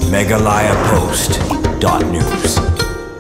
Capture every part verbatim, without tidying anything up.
Meghalaya Post dot news.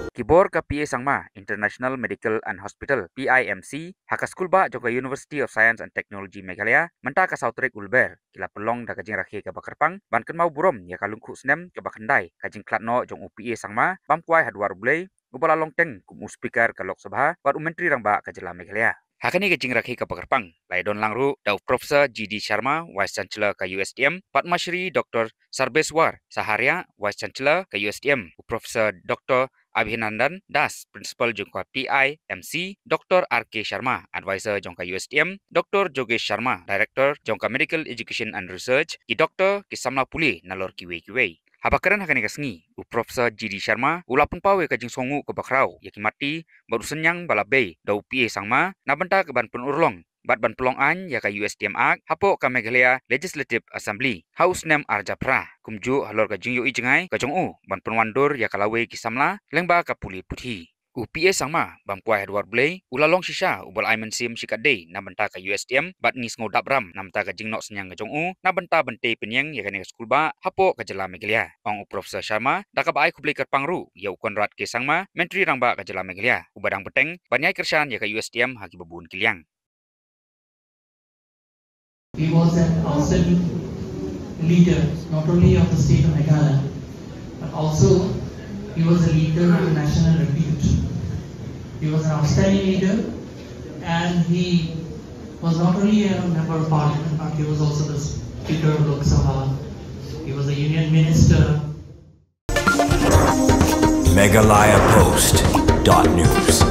Ki bor ka P A Sangma International Medical and Hospital, P I M C, ha ka skulbah jong ka University of Science and Technology Meghalaya, mynta ka saw tarik u Lber, ki la pynlong da ka jingrakhe kaba kyrpang ban kynmaw burom ïa ka lyngkhuh snem kaba khyndai ka jingkhlad noh jong u P A Sangma, bam kwai ha dwar U Blei, uba la long teng kum u Speaker ka Lok Sabha bad u Myntri Rangbah ka jylla Meghalaya. Ha kane ka jingrakhe kaba kyrpang la ïadon lang ruh da u Professor G D Sharma, Vice Chancellor ka U S T M, Padma Shri Doctor Sarbeswar Saharia, Vice Chancellor ka U S T M, u Professor Doctor Abhinandan Das, Principal jong ka P I M C, Doctor R K Sharma, Advisor jong ka U S T M, Doctor Jogesh Sharma, Director jong ka Medical Education and Research, ki doktor, ki samla pule nalor kiwei kiwei. Haba kren ha kane ka sngi, u Professor G D Sharma u la pynpaw ïa ka jingsngewnguh kaba khraw ïa ki matti bad u synñiang ba la bei da u P A Sangma na bynta ka ban pynurlong bad ban pynlong aiñ ïa ka U S T M Act hapoh ka Meghalaya Legislative Assembly ha u snem ar hajar phra, kumjuh halor ka jingïohi jngai ka jong u ban pynwandur ïa ka lawei ki samla lyngba ka pule puthi. U P A Sangma, bam kwai ha dwar U Blei, u la long shisha uba la ai mynsiem shikatdei na bynta ka U S T M bad ngi sngew dap ram na bynta ka jingnoh synñiang ka jong u na bynta ban tei pynïeng ïa kane ka skulbah hapoh ka jylla Meghalaya, ong u Professor Sharma, da kaba ai khublei kyrpang ruh ïa u Conrad K Sangma, Myntri Rangbah ka jylla Meghalaya, uba dang bteng ban ïai kyrshan ïa ka U S T M ha kiba bun ki liang. He was an outstanding leader, not only of the state of Meghalaya, but also he was a leader of national repute. He was an outstanding leader, and he was not only a member of parliament, but he was also the Speaker of Lok Sabha. He was a union minister. Meghalaya Post dot news.